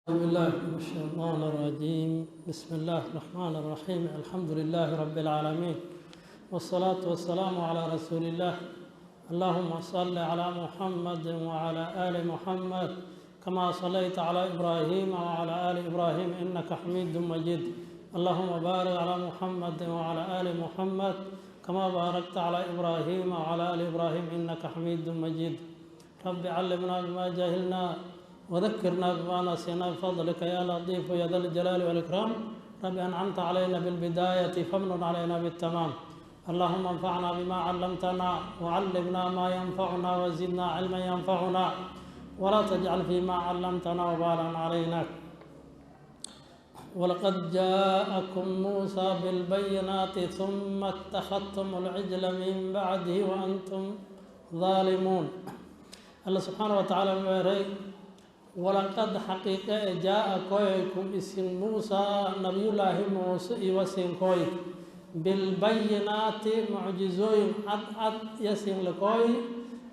بالله من الشيطان الرجيم. بسم الله الرحمن الرحيم. الحمد لله رب العالمين، والصلاة والسلام على رسول الله. اللهم صل على محمد وعلى آل محمد كما صليت على إبراهيم وعلى آل إبراهيم إنك حميد مجيد. اللهم بارك على محمد وعلى آل محمد كما باركت على إبراهيم وعلى آل إبراهيم إنك حميد مجيد. رب علمنا بما جهلنا وذكرنا بما نسينا بفضلك يا لطيف يا ذا الجلال والإكرام. رب أنعمت علينا بالبداية فامنن علينا بالتمام. اللهم انفعنا بما علمتنا وعلمنا ما ينفعنا وزدنا علما ينفعنا، ولا تجعل فيما علمتنا وبالا علينا. ولقد جاءكم موسى بالبينات ثم اتخذتم العجل من بعده وأنتم ظالمون. الله سبحانه وتعالى meeray: ولقد xaqiiqe جاء koyaykum isin Muusa, nabiyullaahi Muuse iwasin koy, بالبينات mucjizooyin cad cad yasin lakooy,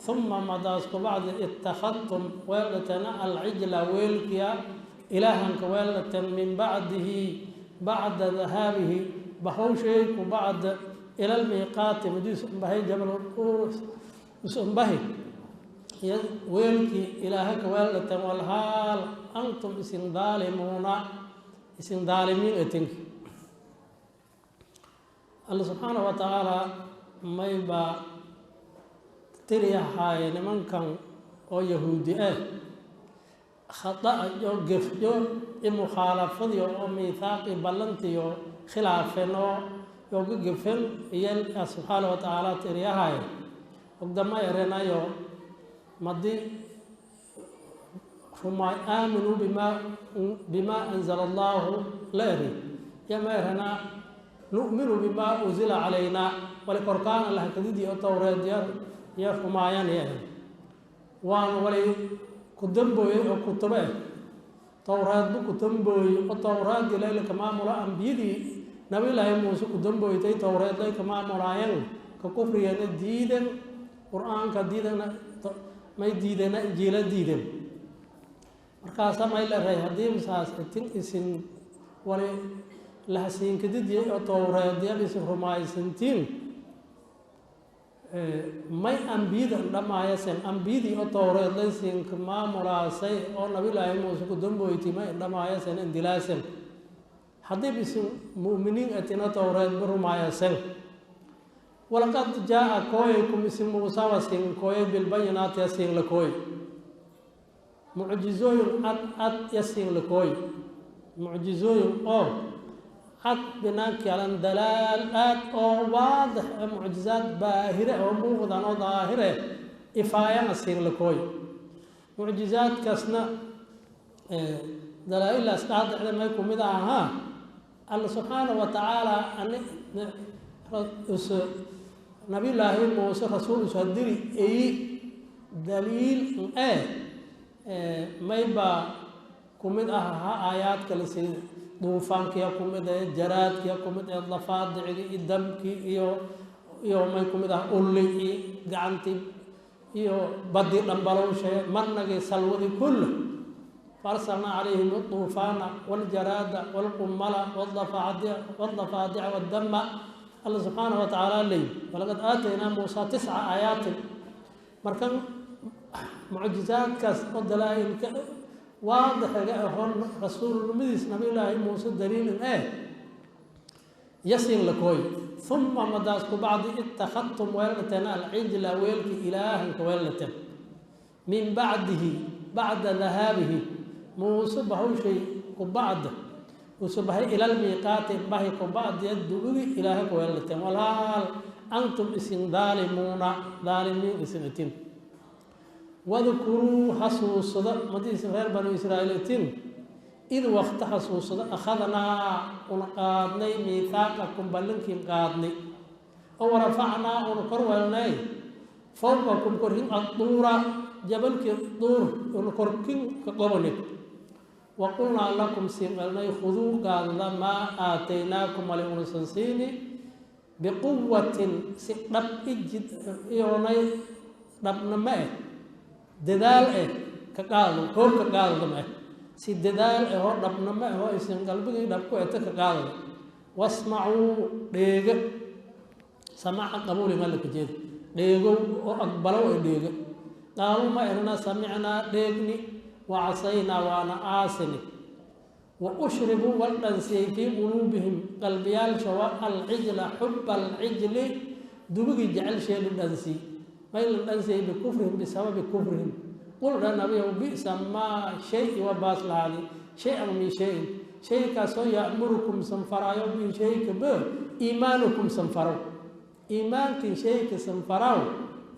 ثم madaas kubacdi اتخذتم weeldhatena العجل weelkiya ilaahanka weeldhaten من بعده بعد ذهابه bahowshay kubacda إلى الميقات madiis bahay jabal bahi weelkii ilaahaka weeldhaten والحال أنتم isin ظالمون isin daalimiin etinki. Alla subxaanahu wa tacaala maybaa tiriyahaaye nimankan oo Yahuudi ah khada'a iyo gefyo i mukhaalafadiyo oo miithaaqi ballantiyo khilaafeen oo yooga gefen iyo subxaanahu wa tacaala tiriyahaaye ogdama erenayo madi ruma آمنوا بما أنزل الله la eri yama erena نؤمن بما أنزل علينا wali korkaan Allah kadidi oo Towreed yar ya rumaayaan yahay waan wali ku dambooyey oo kutube Towraadbu ku dambooyey oo Towraad ilaahay ka maamula ambiyadii Nabiyullaahi Muuse ku dambooytay Towreed lay ka maamulaayeen ka kufriyana diidan Qur-aanka diidana may diidena Injiila diiden. Markaasa may la ray haddii saas itin isin wali lahasiinkadidiyay oo Towreedyal isin rumaysantiin, may ambiyada dhamaayasen ambiyadii oo Towreed laysinka maamulaasay oo Nabiyullaahi Muuse ku damboytay may dhamaayasen indilaasen haddii isin mu'miniin atina Towreed ba rumaayasen. ولقد جاء kooyaykum isin Muusa wasin kooyay بالبينات yasin la kooy mucjizooyin cad cad yasin la kooy mucjizooyin oo cad binaankalan dalaal aad oo waadix ee mucjizaad baahire oo muuqdan oo daahire ifaayana siin la kooy. Mucjizaadkaasna dalaa-ilaas qaadicda may ku mid ahaa Alla subxaanahu wa tacaala ani Nabiyullaahi Muuse rasuul usadiri eyi daliil ee maybaa ku mid ah aayaadka la sii duufaankiya ku mid ee jaraadkiya ku mid ee dafaadicigi iyo damkii iyo may ku mid ah ulli iyo gacantii iyo badii dhambalowshe marnagii salwadii kullu فأرسلنا عليهم الطوفان والجراد والقمل والضفادع والدم. الله سبحانه وتعالى لي ولقد آتينا موسى تسع آيات. Markan mucjizaadkaas oo dalaa-ilka waadixiga ahon rasuulnimadiis Nabiyullaahi Muuse daliilin eh yasin lakooy, ثم madaas ku bacdi اتخذتم weelnateen العجل weelki ilaahanka weelnateen من بعده بعد ذهابه Muuse bahawshay ku bacda uuse bahay إلى الميقات bahi ku bacdiya dugudi ilaahay ku weelnateen والحال أنتم isin ظالمون daalimiin isin itin. واذكروا xasuusada madiisin reer Banu Israa'iil itin إذ waqti xasuusada أخذنا una qaadnay ميثاقكم ballankiin qaadnay oo ورفعنا una kor weelnay فوقكم korkin الطور jabalkii Duur una korkin ka qobanay وقلنا لكم siin qalnay خذوا qaadada ما آتيناكم wali unasan siini بقوة si dhab ijid iyoonay dhabnimo eh dadaal eh ka qaado hoog ka qaadada ma eh. Si dadaal ahoo dhabnimo ahoo isin qalbigii dhab ku eta ka qaadada. Wasmacuu, dheega, samaaca qabuuli ma laka jeeda, dheegow oo aqbalow ee dheega. Qaaluu, ma erna, samicnaa, dheegni, wa casaynaa, waana aasini. Wa ushribuu, wal dhansiyey, fii quluubihim, qalbiyaalsha, wa alcijla, xuba alcijli, dubigii jecelsheedi dhansii. May la dhansiyey? Bikufrihim, bisababi kufrihim. Qul, dha nabiyow, bi'sa maa shay wa baas lahaadi, shay-an min shayin, shaykaasoo ya'murukum sanfaraayo, bihi shayka be iimaanukum sanfarow, iimaankin shayka sanfaraw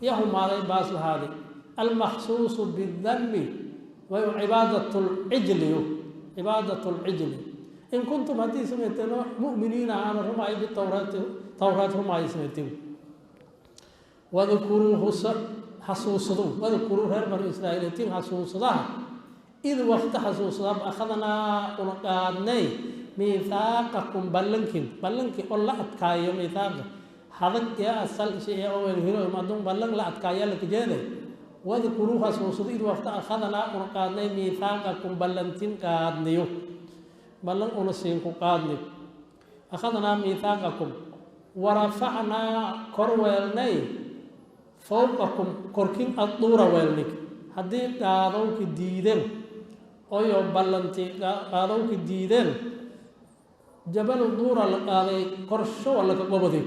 ya humaaday, baas lahaaday. Almakhsuusu bidami way cibaadat lcijliyo, cibaadat lcijli. In kuntum, haddii samayteeno, mu'miniina aana rumaay bitawraati, tawraat rumaay samayteen. Wadkuruu, husa, xasuusado, wadkuruu, reer banu Israa'iilitiin xasuusadaha, id wakti xasuusada, akhadnaa, una qaadnay, miithaaqakum, ballankin, ballankii oo la adkaayo. Miithaaqa hadag ee asal shay oo hiro madun ballan la adkaayo la kajeeday. Wadkuruu, xasuusado, id wakti, akhadnaa, una qaadnay, miithaaqakum, ballantin qaadniyo, ballan una siinku qaadnay. Akhadnaa miithaaqakum warafacnaa, kor weelnay, fowqakum, korkin, adduura weelnay. Haddii qaadowka diideen oyo ballanti qaadowka diideen, jabalu duura la qaaday, korsho waa laka gobaday.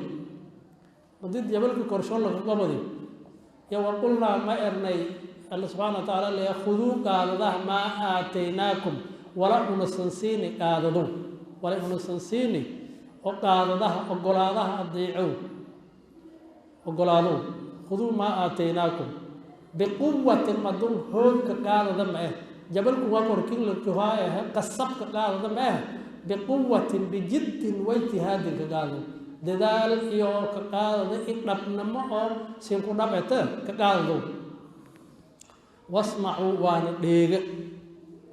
Haddii jabalka korsho laka gobaday yo, waqulnaa, ma ernay, Alla subxaana wa tacaala leeya, khuduu, qaadadaha, maa aataynaakum, wala unasan siini qaadado, wala unasan siini oo qaadadaha, ogolaadaha, adeecow, ogolaadow. Khuduu maa aataynaakum biquwatin, madun hoogka qaadada ma eh, jabalku waa korkin lakuhaayahe, qasabka qaadada ma eh, biquwatin, bijiddin waijtihaadin ka qaadado, dadaal iyo ka qaadada i dhabnimo oo siinku dhabete ka qaadado. Wasmacuu, waana dheega.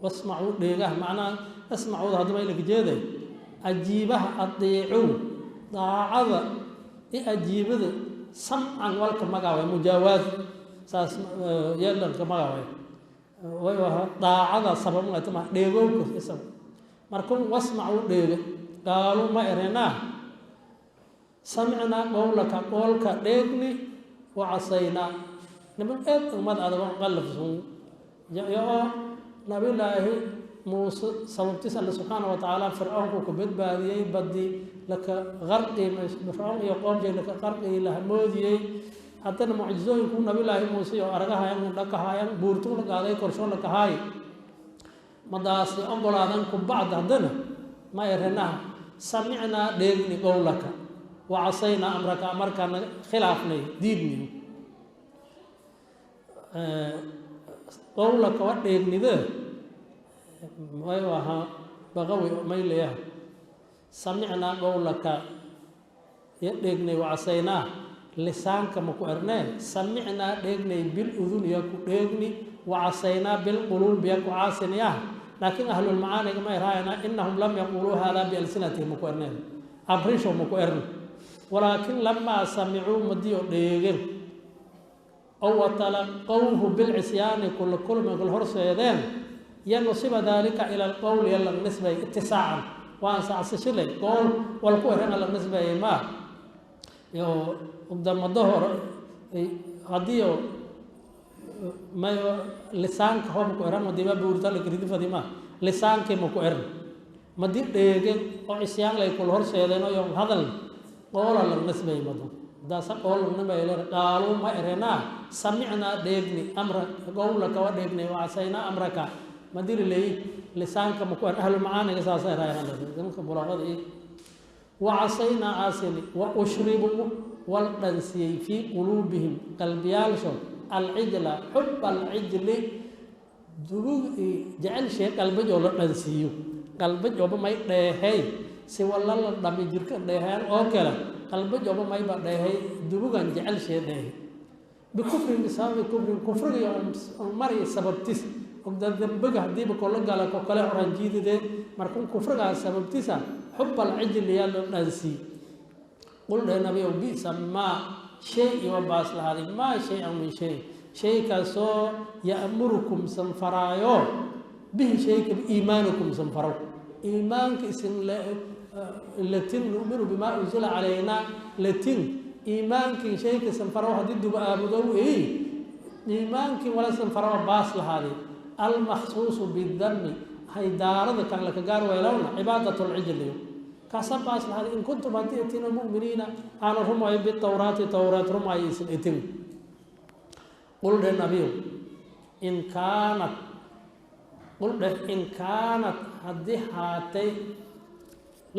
Wasmacuu, dheegaha, macnaha asmacuuda haddaba ilaka jeeday ajiibaha, adeecow, daacada i ajiibada samcan walka magaaway, mujaawaad saas yeelanka magaaway way ahaa daacada sababma dheegowka isab. Markun wasmacuu, dheega. Qaaluu, ma erenaa, samicnaa qowlaka, qoolka dheegni, wa casaynaa. Niman eed ummad adag qalafsun oo Nabillaahi Muuse sababtiis Alle subxaana wa tacaala Fircoonku ku badbaadiyey, badi laka qarqi Fircoon iyo qoomjay laka qarqi lahamoodiyey. Haddana mucjizooyinku Nabillaahi Muuse iyo aragahayan, dhakahayan, buurtuu la qaaday, korshoon la kahaay, madaasi ogolaadan ku bacd. Haddana ma erenaha, samicnaa, dheegni, qowlaka, wa casaynaa amraka, markaana khilaafnay, diidni. Qowlaka wa dheegnide may ahaa Baqawi may leeyaha, samicnaa qowlaka yo dheegnay, wacasaynaa, lisaanka ma ku ernee, samicnaa, dheegnay, bil udun ya ku dheegni, wacasaynaa bilquluub ya ku caasiniyah. Laakiin ahlulmacaaniga may raayana, inahum lam yaquuluu haadaa bialsinatihim ma ku erneen, abrisho ma ku erni, walaakin lamaa samicuu, madiyo dheegen oo watalaqowhu bilcisyaani, kula kulmi kula horseedeen, yanusiba daalika ila alqowl, yala nisbay itisaacan waan sacsashilay qool wal ku eran la nisbayay maa iyo ugdamado hore haddii may lisaanka hoob ku eran madiba buurta la gridi fadima lisaankii ma ku eran, madi dheegen oo cisyaan lay kula horseedeen oo yon hadal qoola la nisbay mado daasa qool nisbay le. Qaaluu, ma erenaa, samicnaa, dheegni, amra, qowlaka wa dheegnay, wacasaynaa amraka, madiri leey lisaanka ma ku eran. Ahlu macaaniga saasay raayaan bulaaqada iyo wacasaynaa caasini. Wa ushribuu, wal dhansiyey, fii quluubihim, qalbiyaalsho, alcijla, xuba alcijli, dubug jecel qalbajoo la dhansiiyo, qalbajooba may dheehay si walla la dhami jirka dheeheen oo kale, qalbajooba mayba dheehay dubugan jecelshee dheehay. Bikufrin, bisababi kufrin, kufriga mari sababtis ogda dembiga hadiiba kola gala ko kale oran jiidide. Markun kufrigaa sababtisa xuba alcijli yaa loo dhansii. Qul, dheh nabiyow, bisa maa shay iwa baas lahaaday, maa shay-an min shay, shay kaasoo ya'murukum sanfaraayo. Bihi shayka iimaanukum sanfarow iimaanka isin latin nu'minu bimaa unzila calaynaa latin iimaankii shayka sanfarow haddii duba aabudow ey iimaankii wala sanfarow baas lahaadee almakhsuusu bidami haydaarada kan laka gaar weelowna cibaadat lcijliyo kaasa baas lahaadee in kuntum haddii etina mu'miniina aanu rumayo bitawraati tawraat rumayo isin etin. Qul dheh nabiyow in kaanat, qul dheh in kaanat haddii haatay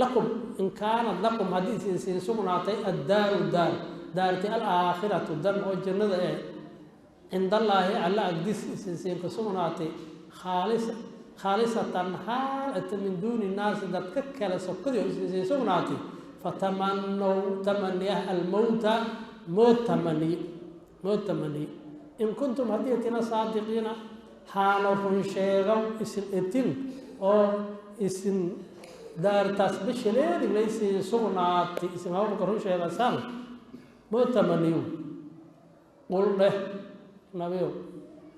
lakum, in kaanat lakum haddii isin siin sugnaatay addaaru daar daarti alaakhiratu dan oo jannada ee cindallaahi alla agdis isin siin ka sugnaatay khaalis khaalisatan xaal ata min duuni nnaasi dadka kale sokadii oo isin siin sugnaatay fatamanow tamaniyah almowta mood tamaniye mood tamaniye in kuntum haddii etina saadiqiina haano run sheegow isin etin oo isin daartaas bishaleedig laysiin sugnaatay isin hababka run sheegasaan mood tamaniyo. Qul dheh nabiyow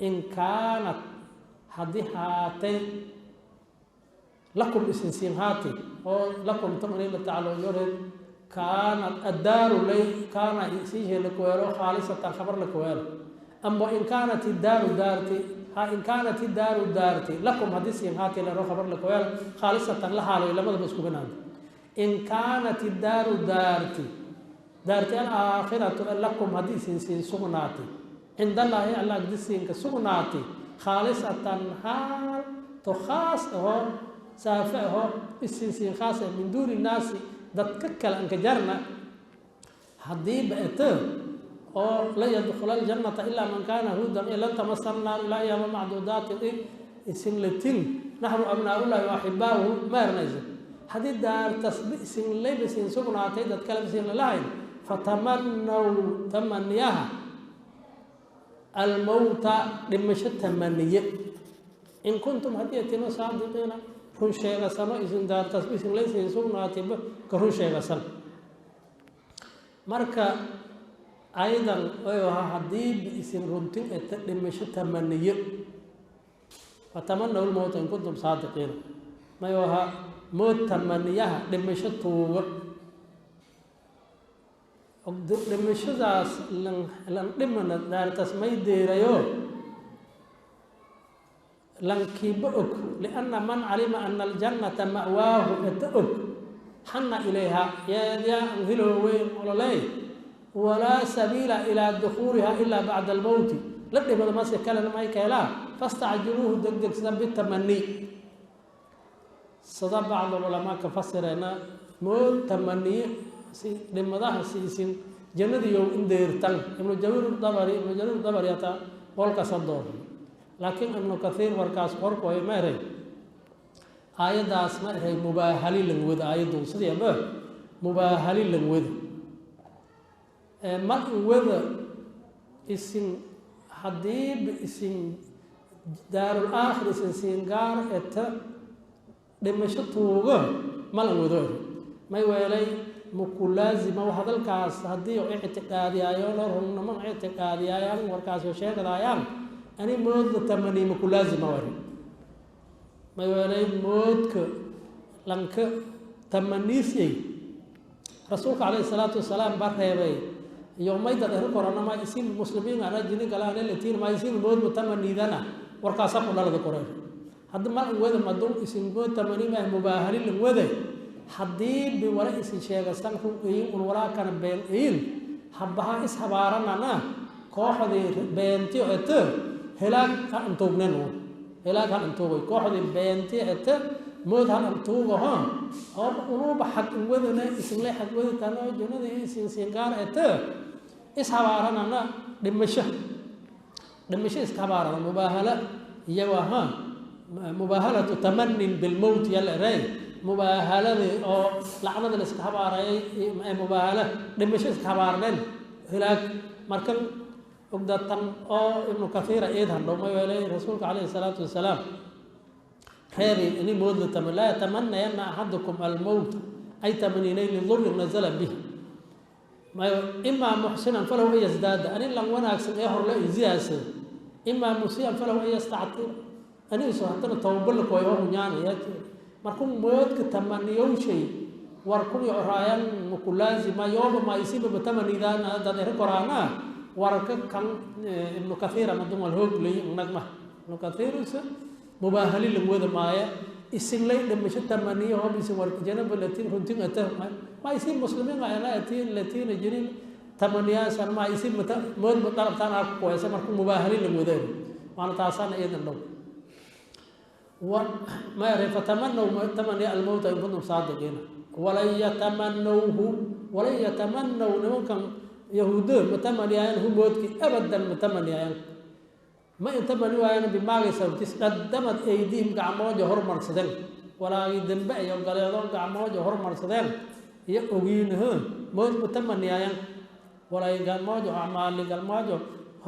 in kaanat haddii haatay lakum isin siin haatay oo lakum tamani la tacalluqyoreed kaanat addaaru lay kaana siishee lakuweelo khaalisatan khabar lakuweelo amba in kaanat iddaaru daarti ha in kaanat iddaaru daarti lakum haddii siin haatay lero khabar lakuweelo khaalisatan la haaloy labadaba isku banaanta in kaanat iddaaru daarti daarti alaakhiratu lakum haddii isin siin sugnaatay cindallaahi alla agdisiinka sugnaatay khaalisatan xaal to khaas ahoo saafe ahoo isin siin khaas ah min duuni nnaasi dadka kale anka jarna haddiiba eto oo lan yadkhula aljannata ilaa man kaana hudan ee lan tamasa naaru ilaa ayaama macduudaatin isin latin naxnu abnaaullahi wa axibbaauhu ma ernayso haddii daartasba isin layba isin sugnaatay dad kale isin lalahayn fatamanaw tamaniyaha almowta dhimasho tamaniye in kuntum haddii atino saadiqiina run sheegasano isin daartasba isin laysin sugnaatayba ka run sheegasan. Marka aydan oy ahaa haddii isin runtin eta dhimasho tamaniye fatamanaw lmowta in kuntum saadiqiina mayo ahaa mood tamaniyaha dhimasho tuugo dhimashadaas lan dhimana daartaas may deerayo lankiiba og lianna man calima ana aljannata ma'waahu eta og xana ilayha yeedyaa an hilooweyn ololey walaa sabiila ilaa dukhuuliha ilaa bacda almowti la dhimado mase kalena may ka helaan fastacjiluuhu degdegsada bitamani sida bacd culamaa ka fasireena mood tamaniye si dhimadaha siisin jannadiyow in deertan. Ibnu jariir dabari, Ibnu Jariir Dabari hataa qolkaasa door, laakiin Ibnu Kathiir warkaas qorkoy ma eray aayaddaas ma eray mubaahali lan wada aayaddu sidii aba mubaahali lan wada mal in wada isin haddiiba isin daarul aakhir isin siin gaar eta dhimasho tuugo malan wado may weelay maku laazima hadalkaas haddii ictiqaadiyaayo runnimo ictiqaadiyaayaan warkaas oo sheegadaayaan ani moodla tamani maku laazima wari may weelay moodka lanka tamaniisyay rasuulka calayhi salaatu wasalaam baa reebay yowmayda dheri korana ma isin muslimiin ana jini galaane latiin ma isin mood mutamaniidana warkaasa ku dhalada koreen haddi mal in wada madun isin mood tamani ma mubaahali lan wada haddii bi wala isin sheegasan run iyin un walaa kana been iyin habbaha is habaaranana kooxdii beenti ete helaag ha antuugnen helaag ha antuugay kooxdii beenti ete mood hal antuugaho oo unuuba xag wadana isinle xag wadatano jannada isin siingaar ete is habaaranana dhimasho dhimasho iska habaarana mubaahala iyago ha mubaahalatu tamanin bilmowt yalla eray mubaahaladii oo lacnada la iska habaarayay mubaahala dhimasho iska habaarneen hilaag. Markan ogdatan oo Ibnu Kathiira eed handhow ma weelay rasuulka calayhi salaatu wasalaam reebi ini moodla tama laa yatamanayanna axadukum almowt ay tamaninay lidurrin nazala bih mayo imaa muxsinan falahu an yasdaada anin lan wanaagsan ee horle insiyaasado imaa musii'an falahu an yastactib Aniisu haddana tawbala koyo hunyaanaya markuu moodka tamaniyowshay war kun iyo oraayan ku laazima yooba ma isiba tamanidaan dad ere koraana warka kan Ibnu Kathiir ama dumal hoog lay nagma Ibnu Kathiir mubaahali lagu wada maaya isin lay dhimasho tamaniyo hoob isin warka janaba latiin runtin ata ma isin muslimiin ayana atiin latiin jirin tamaniyaasan ma isin mata mood ma dalabtaan ku koysa markuu mubaahali lagu wada waana taasana iyadan dhow ما يعرف فتمنوا تمني الموت إن كنتم صادقين ولن يتمنوه ولن يتمنوا نمكن يهود متمنيان هم موتك أبدا متمنيان ما يتمنوا بما يسوي قدمت أيديهم كعموج هرمر سدل ولا يدنبأ يوم قالوا كعموج هرمر سدل يؤجينه موت متمنيان ولا يقاموج أعمال يقاموج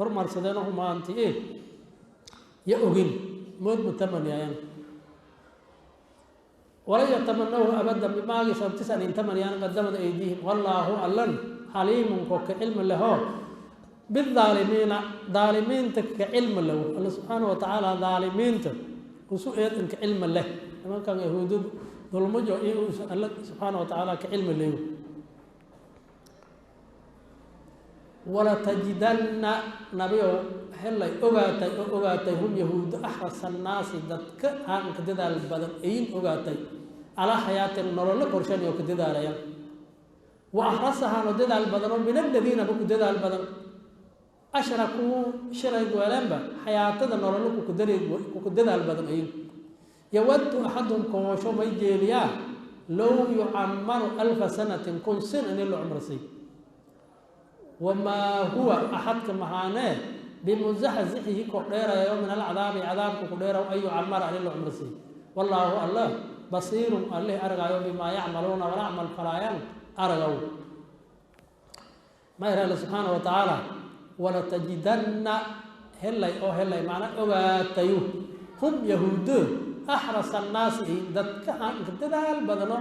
هرمر سدل هم أنت إيه يؤجين موت متمنيان ولا يتمنوه أبدا بما يسوي إن تمنيان قدمت أيديهم والله أعلم حليم كعلم له بالظالمين ظالمين كعلم له الله سبحانه وتعالى ظالمين وسوء كعلم له لما كان يهود ظلموا الله سبحانه وتعالى كعلم له ولا تجدن نبيه هلا أغاتي أغاتي هم يهود أحرص الناس ذاتك عن كددا البدن أين أغاتي على حياة النور لكرشان يكددا عليها وأحرصها نددا البدن من الذين بكددا البدن أشركوا شرك ولمبا حياة النور لكددا البدن أين يود أحدهم كوشو ما يجيليا لو يعمر 1000 سنة كن سنة العمر سي وما هو أحد كمهانه بمزحزحه كدير يوم من العذاب عذاب كدير أي عمر عليه العمر سي والله الله بصير الله أرجع بما يعملون ولا عمل فلايان أرجعوا ما يرى الله سبحانه وتعالى ولا تجدن هلا أو هلا معنى أغاتيو هم يهود أحرص الناس ذاتك كددا البدن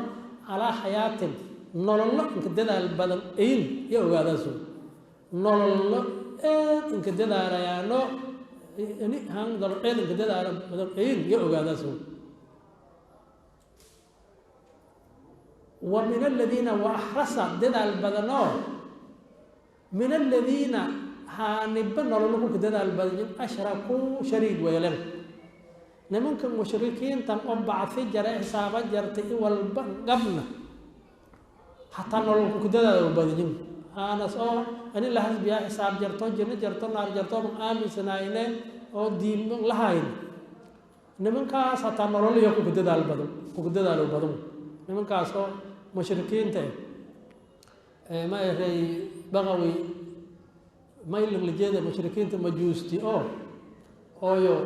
على حياة نولله كددا البدن إين يوغاداسو نولله إن كددا ريانو يعني هان دل إن كددا بدن إين يوغاداسو ومن الذين وأحرص ددا البدن من الذين هانب نولله كددا البدن أشركوا شريك ويلم nimanka mushrikiintan oo bacthi jara xisaaba jartay walba qabna hataa nolol ku dadaal badin aanas oo ani la hasbiya xisaab jarto jinna jarto naar jarto aaminsanayne oo diin lahayn nimankaas hataa nolol iyo ku dadaal badan ku dadaal badan nimankaas oo mushrikiinta ee ma ahay baqawi ma ilin jeeda mushrikiinta majuusti oo ooyo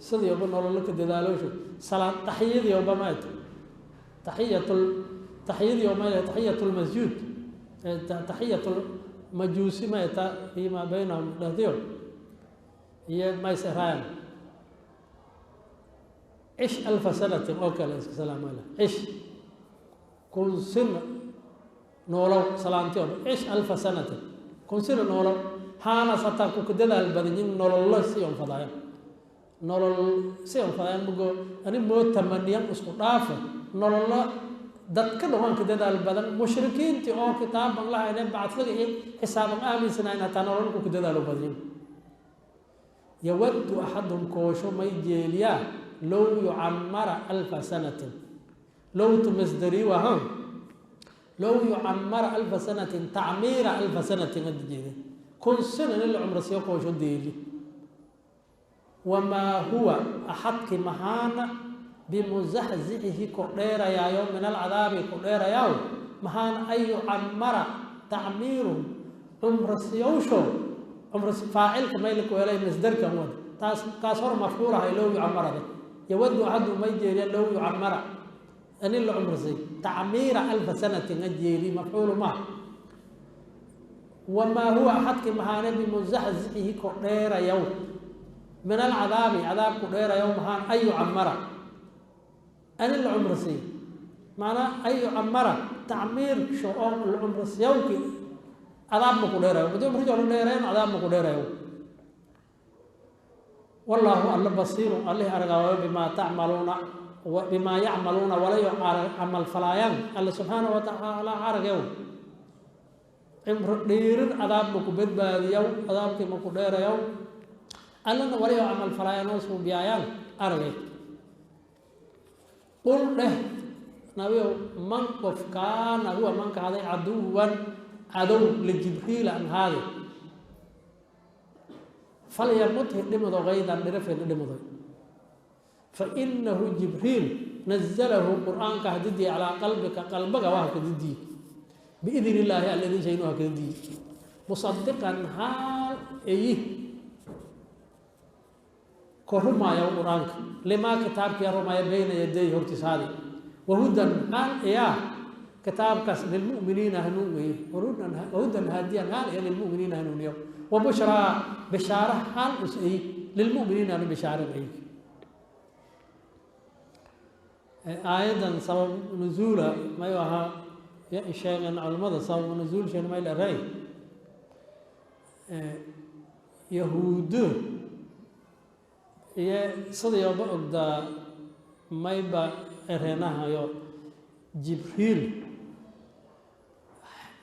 sidii uba nolol ka dadaaloosho salaad taxiyadii uba ma taxiyatul taxiyadii uba taxiyatul masjid taxiyatul majuusi ma ta fiima baynahum dhahdiyo iyo ma israan ish alf sanati oo kale iska salaam ala ish kun sano noolow salaantii uba ish alf sanati kun sano noolow haana sataa ku dadaal badan nolol si on fadaya nolol si aan fadaan mugo ani moo tamaniyan isku dhaafa nolol dadka dhawaan ka dadaal badan mushrikiinti oo kitaaban lahayn bacdada iyo xisaaban aaminsanayn hataa nolol ku dadaalo badan yawaddu axadum koosho may jeeliya low yucammara 1000 sanatin low tumasdari wahan low yucammara 1000 sanatin tacmiira 1000 sanatin adjeeda kun sano in la cumro siyo koosho deeli وما هو أحدك مهانا بمزحزحه كدير يا يوم من العذاب كدير يا مهان أي عمر تعمير عمر سيوشو عمر فاعل كما يلك ولا مصدر كمود تاس كاسر مفعول هي لو يعمر هذا يود أحد ما يجري لو يعمر أن العمر زي تعمير 1000 سنة نجيلي مفعول ما وما هو أحدك مهانا بمزحزحه كدير يوم من العذاب عذاب كدير يوم هان أي عمرة أن العمر سي معنى أي عمرة تعمير شؤون العمر سيوك عذاب مكدير يوم بدي عمر جون ديرين عذاب مكدير يوم Wallaahu alla basiirun allih argaayo bimaa tacmaluuna bimaa yacmaluuna walayo camal falaayaan alle subxaana wa tacaala aragew. Cimro dhiirin adaab maku badbaadiyaw, adaabkii maku dheerayaw, allana walayo camal falaayaan oo suubiyaayaan aragay. Qul dheh nabiyow, man qof kaana huwa manka haday caduwan cadow lijibriila an haade, falyamut hidhimado kaydan dhirafeedna dhimadoy, fa inahu Jibriil nazalahu qur-aanka hadidiye calaa qalbika qalbaga waa hakadidiye biidn illaahi alla idin shaynu hakadidiye, musadiqan haal eyi ko rumaaya qur-aanka limaa kitaabkiya rumaaya bayna yaday hortiis haadi, wahudan haal iyaa kitaabkaas lilmu'miniina hanuun weye, wahudan haadiyan haal iya lilmu'miniina hanuuniyo, wabushraa bishaara haal us eyi lilmu'miniina hanu bishaaran eyi. Aayaddan sabab nuzuula mayu ahaa sheegeen culimmada, sabab nuzuul sheen may leray yahuudo iyo sidayooba ogdaa mayba ereenahayo Jibriil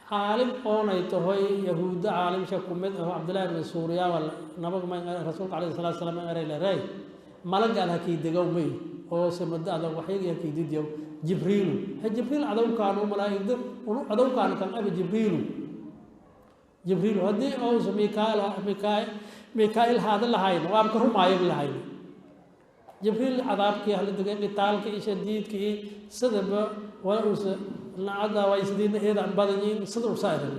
caalim oonay tahoy yahuuddo caalimsha ku mid aho Cabdillahi bni Suuryaaba nabag may rasuulka alayhi salatu salaam eray leray malagaad hakii degow may oo samada adag waxyagii hakii didiyow Jibriilu he Jibriil cadowkaanu malaa'igda unu cadowkaanu kan abi Jibriilu Jibriilu haddii ousa Mikaal Mikaa'il haada lahayn waaba ka rumaayo lahayn. Jibriil cadaabkii hala degay qitaalka iyo shadiidka iyo sidaba wala uusa nacada way sidiina eeda an badan yihiin sida usa eray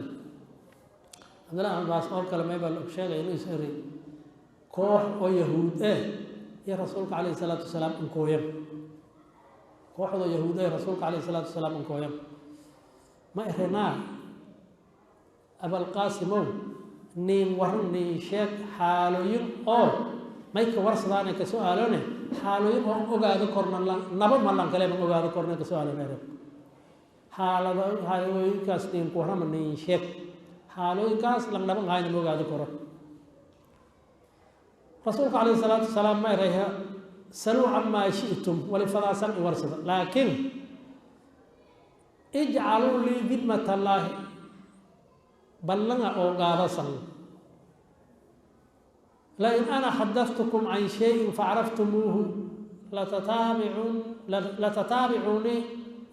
Cabdillahi Cabaas oo kale may baa la og sheegay inuu is eray koox oo yahuud eh iyo rasuulka calayhi salaatu wasalaam inkooyan, kooxdoo yahuud eh rasuulka calayhi salaatu wasalaam inkooyan ma erenaa Abalqaasimow niin waran niin sheeg xaalooyin oo may ka warsadaane ka su-aalone xaalooyin oo ogaado korna naba malan kale ma ogaado korna ka su-aalone ereg xaalado xaalooyinkaas niin ku warrama niin sheeg xaalooyinkaas lan naban hayna ma ogaado koro. Rasuulka calayhi salaatu wasalaam ma erayha saluu camaa shi'tum walifadaasan i warsada, laakiin ijcaluu lii didmat allaahi ballanga oo gaadasan lain ana xadaftukum can shayin facaraftumuuhu latataabicuuni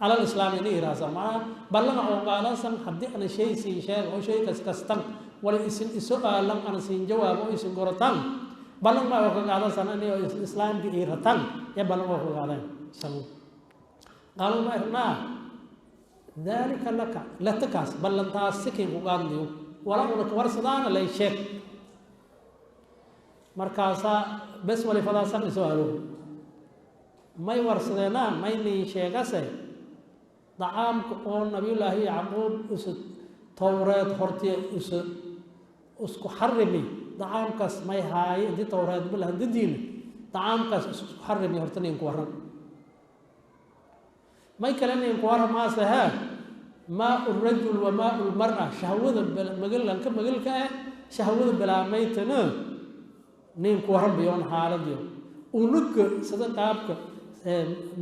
cala lislaam ini iraasa macnaha ballanga oo gaadasan haddii ana shay siin sheega oo shay kas kastan wala isin iso aalan ana siin jawaabo oo isin gorotan ballan ma oo ka gaadasan ani oo islaamka iiratan ya ballan oo ka gaadeen samu qaaluu ma irnaa dalika laka latakaas ballantaas sikin ku qaadnayo wala una ka warsadaana lay sheeg. Markaasaa bes wali fadaasan iso alo may warsadeenaa may niin sheegase dacaamka oo nabiyullaahi Yacquub usa towreed hortiya usa isku xarimi dacaamkaas may haaye intii towreed balahandadiina dacaamkaas isku xarimi horta nin ku warran may kale nin ku warramaase hee maau rajul wa maau lmara shahwada magalanka magalka ah shahwada bilaamaytana nin ku warran biyoon xaaladiyo unuga sida qaabka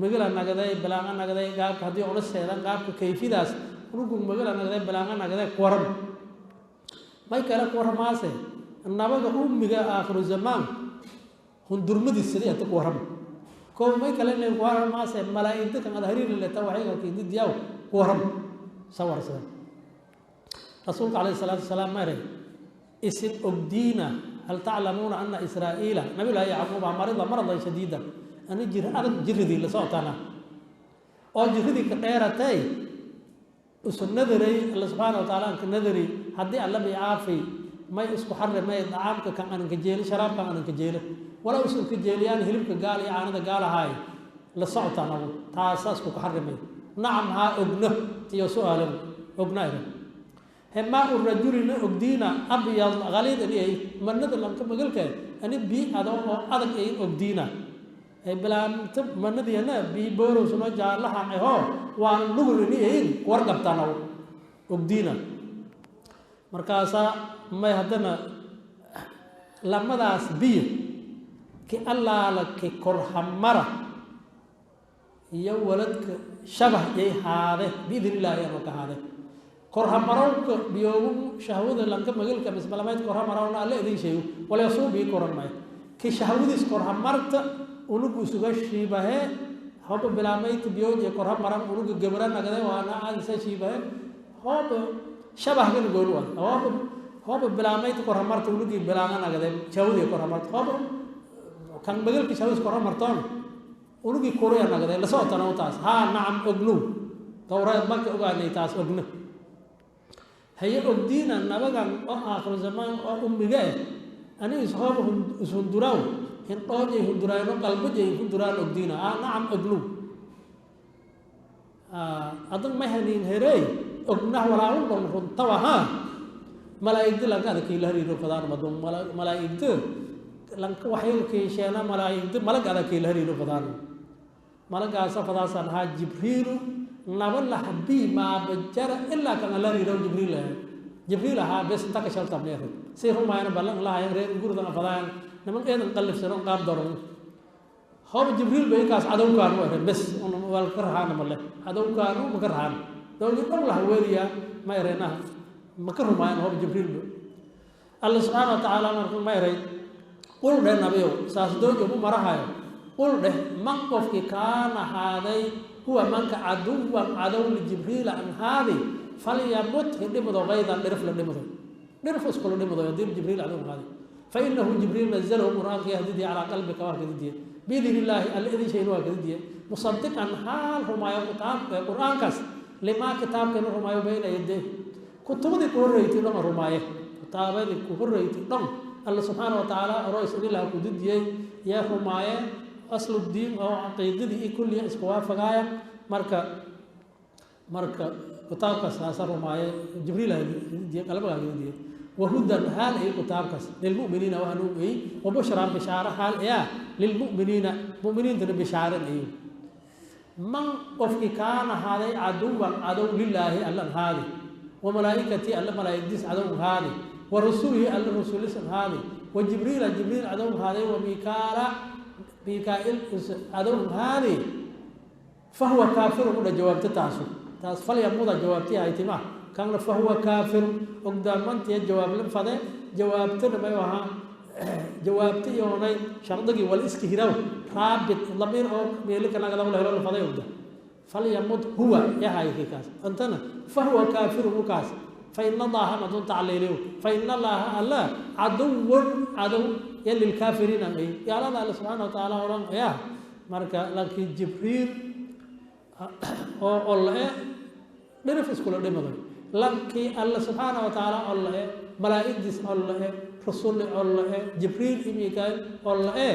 magala nagaday bilaanga nagaday qaabka haddii ola seedan qaabka kayfidaas unugu magala nagaday bilaanga nagaday ku warram may kale ku warramaase nabaga ummiga aakhiru zamaan hundurmadiis sidii ata ku warram koo may kale nin ku warramaase malaa'igta kan ad hariiri leta waxayga kiididiyaw ku warram sawarsada. Rasuulka calayhi salaatu wasalaam ma eray isin ogdiina hal taclamuuna ana Israa'iila nabiyullaahi Yacquuba marida maradan shadiidan ani jir adag jiridii la socotana oo jiridii ka dheeratay usu nadaray Alla subxaana wa tacaala anka nadari haddii alla bi caafi may isku xarimay dacaamka kan anan ka jeeli sharaabkan anan ka jeelo wala usan ka jeeliyaan hilibka gaal iyo caanada gaalahaay la socotaan agu taasaa isku ku xarimay. Nacam haa ogno iyo su-aalan ogna ira hemaa u rajulina ogdiina abyad khaliid ani ay manada lanka magalka ani bii ado oo adag ay ogdiina ay bilaanta manadiyana bii boorow suma jaalaha aho waan nugul ini ayn warqabtaan agu ogdiina. Markaasaa may haddana lamadaas biyo Ki allaala ki korhamara iyo waladka shabah yay haade biidn illaahi anoo ka haade korhamarowka biyoogu shahwada lanka magalka mismalamayd korhamarawna alle idin sheego wala bii koran maayo ki shahwadiis korhamarta unugu isuga shiibahe hoba bilaamayta biyooje korhamaran unuga gabra nagade waana aadisa shiibahe hoba shabahgana gooni waay hoba hoba bilaamayta korhamarta unugii bilaanga nagade shahwadii korhamarta hoba kan magalka shahwadiis korhamartoon unugii kuruya nagade la socotana taas haa nacam ognow towreed marka ogaanay taas ogna haye ogdiina nabagan oo aakhiru zamaan oo ummiga eh ani ishooba ishunduraaw hindhoojay hunduraayno qalbajay hunduraan ogdiina aa nacam ognow adag ma haniin herey ognah walaalo dhan runtawa haa malaa'igda lanka adag kiila hariiro fadaan madun malaa'igda lanka waxyaga kiisheena malaa'igda malag adag kiila hariiro fadaan malagaasa fadaasaan ahaa Jibriilu naba laxbii maabajara ilaa kan alla hariiro Jibriil ahaa Jibriil ahaa bes inta ka shaltabneer si rumaayana ballan lahayan reer guridan fadaan niman eedan qallifsano qaab daran hob Jibriil bay kaas cadowkaanu ahayn bes wal ka rahaana male cadowkaanu ma ka rahaan dowlad dhan la haweeliya ma ereenaha ma ka rumaayana hob Jibriil ba Allah subxaana wa tacaala markuu ma eray qul dheh nabiyow saas doojo mu marahayo qul dheh man qofkii kaana ahaaday huwa manka caduwan cadow lijibriila an haadi falyamut hidhimado kaydan dhirif la dhimado dhirif iskula dhimado haddii Jibriil cadow haadi fa innahu Jibriil nazalahu qur'aanka yahdidi calaa qalbika waa kadidiye biidni illaahi alla idin sheegin waa kadidiye musadiqan xaal rumaayo kitaabka qur'aankaas limaa kitaabkeena rumaayo bayna yadee kutubadii ku horreeytay dhan rumaaye kitaabadii ku horreeytay dhan alla subxaana wa tacaala oroys idin laha ku didiyey yaa rumaaye aslu diin oo caqiidadii iyo kulliya isku waafagaaya marka marka kitaabkaas saasa rumaaye Jibriil diye qalbigaa diye wahudan haal ay kitaabkaas lilmu'miniina wahanuun ay wabushraa bishaara haal ayaa lilmu'miniina mu'miniintana bishaaran ay man qofkii kaana ahaaday caduwan cadow lilaahi alla haadi wa malaa'ikatii alla malaa'igdiis cadow haadi wa rusulihi alla rusulis haadi wa Jibriila Jibriil cadow haaday wa Mikaala Mikaa'il cadow haadi fahuwa kaafiru udha jawaabta taasu taas falyamuda jawaabtii haytima kanna fahuwa kaafiru ogdaamantiya jawaab la fade jawaabtana may ahaa jawaabti yoonay shardigii wal iska hiraw raabit lamiir oo meelika naga la helo la faday ogda falyamut huwa yahay kaas antana fahuwa kaafiru kaas fa inna allaha madun ta'lilu fa inna allaha alla aduwwun adow lil kaafiriina ay yaalada alla subhanahu wa ta'ala oran ya marka laakiin Jibriil oo olle dhirif iskula dhimaday laakiin alla subhanahu wa ta'ala olle malaa'igdiis olle rasuul olle Jibriil iyo Mikaa'il olle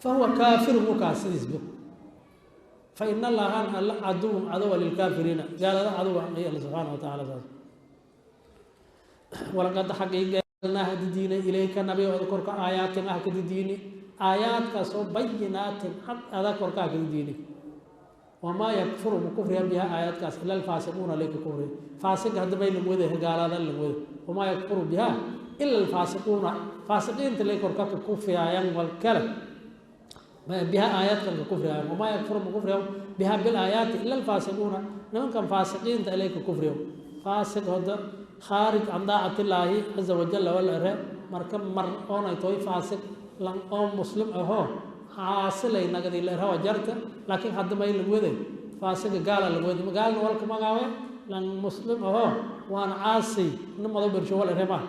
fahuwa kaafiru mukaasisbu fa inna allaha alla aduwwun adow lil kaafiriina gaalada adow ay alla subhanahu wa ta'ala saas walaqad xaqiiqalnaa hadidiina ilayka nabi oo korka aayaatin ah kadidiini aayaadkaas oo bayinaatin cad adag korka kadidiini wamaa yakfuru kufriya biha aayaadkaas ila alfaasiquuna layka kufriya faasiq hadda bay lagu wada gaalada lagu wada wamaa yakfuru biha ila alfaasiquuna faasiqiinta lay korka ka kufriyaayaan wal kale biha aayaadkan ka kufriyaayaan wamaa yakfuru kufriya biha bil aayaati ila alfaasiquuna nimankan faasiqiinta layka kufriyo faasiq hadda khaarij can daacati illaahi caza wajalla wala ere marka mar oonay toy faasiq lan oo muslim ahoo caasilay nagadi la rawa jarta laakiin hadda may lagu waday faasiga gaala lagu waday gaalna walka magaawe lan muslim ahoo waan caasi nimado bersho wala rema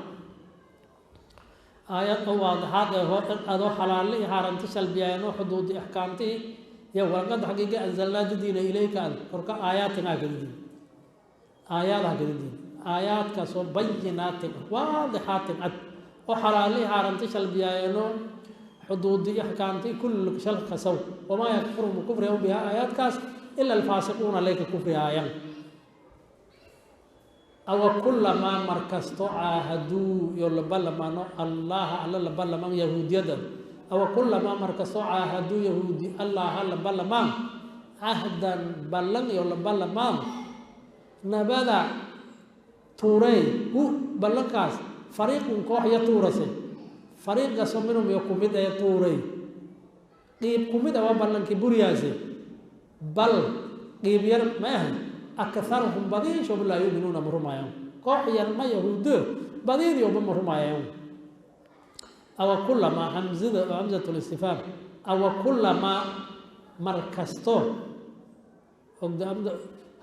aayad oo waadaxaad ahoo adoo xalaal iyo xaaraanti salbiyaano xuduudi axkaamtii iyo warqad xaqiiqa anzalnaa diina ilayka korka aayaatina kadidin aayaadaha kadidin aayaadkaasoo bayinaatin waadixaatin cad oo xalaali xaaraanti salbiyaano xuduudi axkaamtii kullu shal kasaw wamaa yakfuru kufriya biha aayaadkaas ila alfaasiquuna layka kufriyaayaan aw kullamaa markasto caahaduu iyo la ballamaano allaha alla la ballamaan yahuudiyada aw kullamaa markasto caahaduu yahuudi allaha la ballamaan cahdan ballan iyo la ballamaan nabada tuurey hu ballankaas fariiqun koox ya tuurase Fariiqaasoo minhum iyo kumid ee tuuray qiib kumid a waa ballankii buriyaase bal qiib yar ma aha akharuhum badiishoba laa yuuminuuna ma rumaayaan koox yar ma yahuudo badiidioba ma rumaayaan. Awa kulamaa hamzada hamzatu listifhaam awa kulamaa mar kasto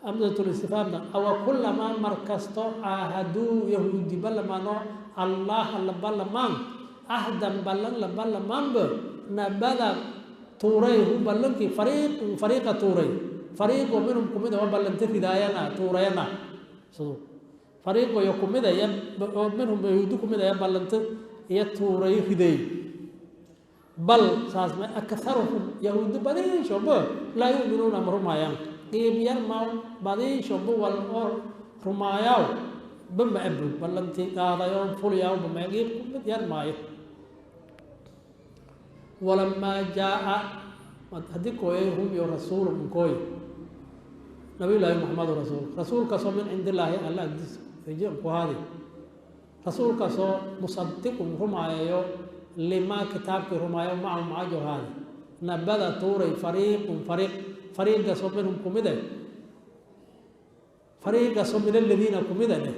hamzatulistifhaamna awa kulamaa mar kasto caahaduu yahuudi ballamaano allaha la ballamaan ahdan ballan la ballamaanba nabada tuuray hu ballankii fariiqun fariiqa tuuray fariiqo minhum kumida waa ballanta ridaayana tuurayana siduu fariiqo iyo kumida iyo minhum yahuudi kumida ya ballanta iyo tuuray riday bal saas ma akharuhum yahuudi badiishoba laa yu'minuuna ma rumaayaan qiib yar ma badiishoba wal oo rumaayaw bama abu ballantii qaadayo fuliyaw bama qiib kumid yar maayo. Walamaa jaa haddii kooyay hum iyo rasuulu nkooy nabiyullaahi Muxamadu rasuul rasuulkaasoo min cindillaahi alla agdiis reje ku haadi rasuulkaasoo musadiqun rumaayayo limaa kitaabkii rumaayo macahu macajo haadi nabada tuuray fariiqun fariiq fariiqaasoo minhum kumide fariiqaasoo min aladiina kumide dheh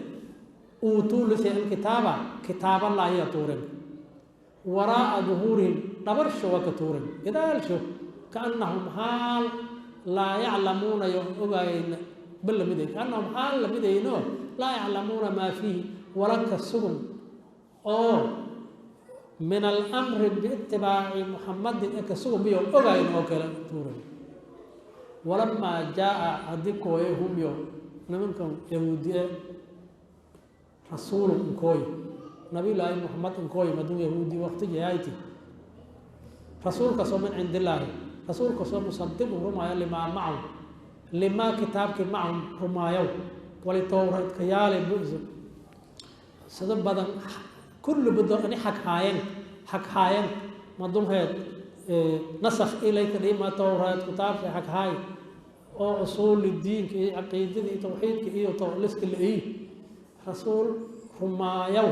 uutuu lisay alkitaaba kitaaballaahiya tuuren waraa'a duhuurihim dhabarsho waa ka tuuren gadaalsho kaannahum xaal laa yaclamuuna yo ogaayna ba lamiday kaannahum xaal lamidayno laa yaclamuuna maa fiihi wala ka sugun oo min alamri biitibaaci Muxamadin ee ka sugun biyo ogayn oo kale tuuren. Walamaa jaa haddii kooyay hum yo nimankan yahuudi e rasuulu nkooy nabiyullaahi Muxamed nkooy maduu yahuudi waqti jahayti rasuulkaasoo min cindillaahi rasuulkaasoo musadiqun rumaayo limaa macahum limaa kitaabkii macahum rumaayow wali towreedka yaale buso sida badan kulli budo ani xag haayeen xag haayeen madunheed nasakh ilayka dhima towreed kitaabka xag haay oo usuuli diinka iyo caqiidada iyo tawxiidka iyo liska la-ey rasuul rumaayow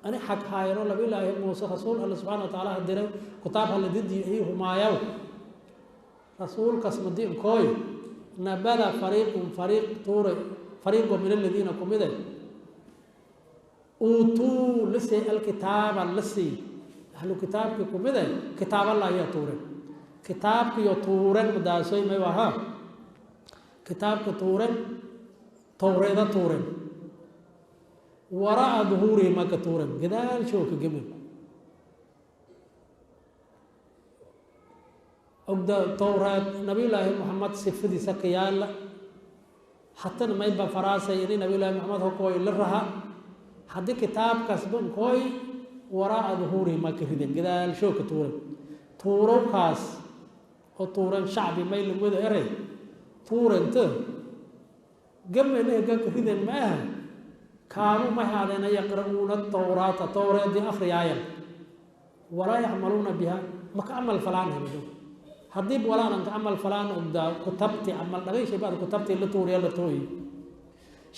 ani xag haayano nabiyullaahi Muuse rasuul alle subxana wa tacaala ha diray kitaab hala dejiye iyo rumaayow rasuulkaas madiinkooy nabada fariiqun fariiq tuuray fariiqo min aladiina kumide uutuu lisay alkitaaba lisii ahlu kitaabkii kumide kitaaballahiya tuuren kitaabkiyo tuuren mudaasoy may ahaa kitaabka tuuren towreeda tuuren waraa'a duhuurihi maka tuuren gadaalshoo ka gemen ogda towreed nabiyullaahi Muxamed sifadiisa ka yaala hatana mayba faraasay ini nabiyullaahi Muxamed hokooy la raha haddii kitaabkaas bankooy waraa'a duhuurihi maka riden gadaalshoo ka tuuren tuurowkaas oo tuuren shacbi may lamwada erey tuurenta gamene gaka riden ma aha kaanuu may haadeena yaqra'uuna towraata towreedii akhriyaayan walaa yacmaluuna biha maka camal falaan hemido haddii walaanan ka camal falaan ogdaa kutabti camal dhagayshay baad kutabti la tuuriya la tooyi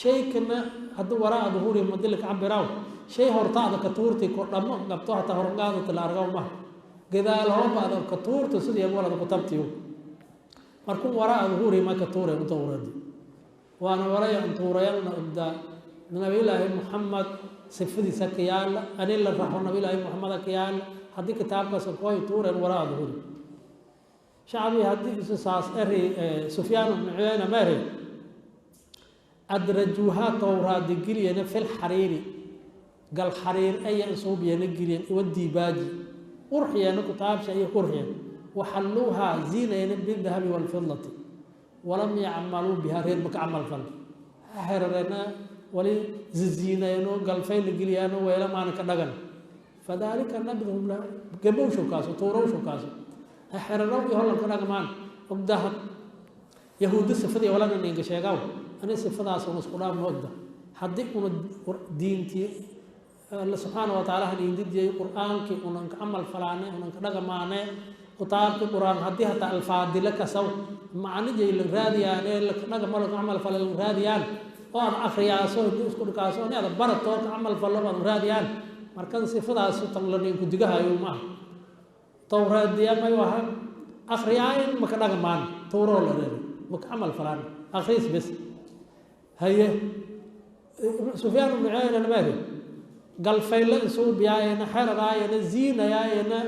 shaykana haddii waraa'a duhuurihi madila ka cabiraaw shay hortaada ka tuurti ko dhammo qabto hataa horangaadata la argaw maha gadaal hoobaada ka tuurta sidii walada kutabtiyo markuu waraa'a duhuurihi ma ka tuureen u towreedi waana walaya tuurayana ogdaa nabiyullaahi Muxamed sifadiisa ka yaala ani la raxo nabiyullaahi Muxamed ka yaala haddii kitaabkaas kooy tuureen waraa'a duhuuri shacbi haddii isu saas eri Sufyaan ibnu Cuyayna ma eri adrajuuha towraadi geliyena fil xariiri gal xariir aya isuubiyana geliyeen iwa diibaaji qurxiyana kutaabsha iyo qurxiyan waxalluuhaa ziinayna bidahabi waalfidlati walam yacmaluu biha reer maka camal fal xerareena wali ziziinayno galfay la geliyaano weela maana ka dhagan fadaalika nabduhum la gabowshow kaaso tuurowshow kaaso xerarow iyo hollanka dhagmaan ogdaha yahuudi sifadii walana ninka sheegaw ani sifadaas una isku dhaafno ogda haddii una diintii alla subxaana wa tacaala han indidiyay qur-aankii unan ka camal falaane unan ka dhagamaane kitaabkii qur-aan haddii hataa alfaadila kasaw macnijay la raadiyaane dhagamo la camal fala la raadiyaan oo aad akhriyaaso haddii isku dhikaaso ni aad barato ka camal falo aad raadiyaan. Markan sifadaas tan la ninku digahayo ma tawraadiya may waha akhriyaayin maka dhaqmaan tawroo la reebay maka camal falaan akhriis bes. Haye Sufyaan ibnu Cuyayna maari galfayla isugu biyaayena xeradaayena ziinayaayena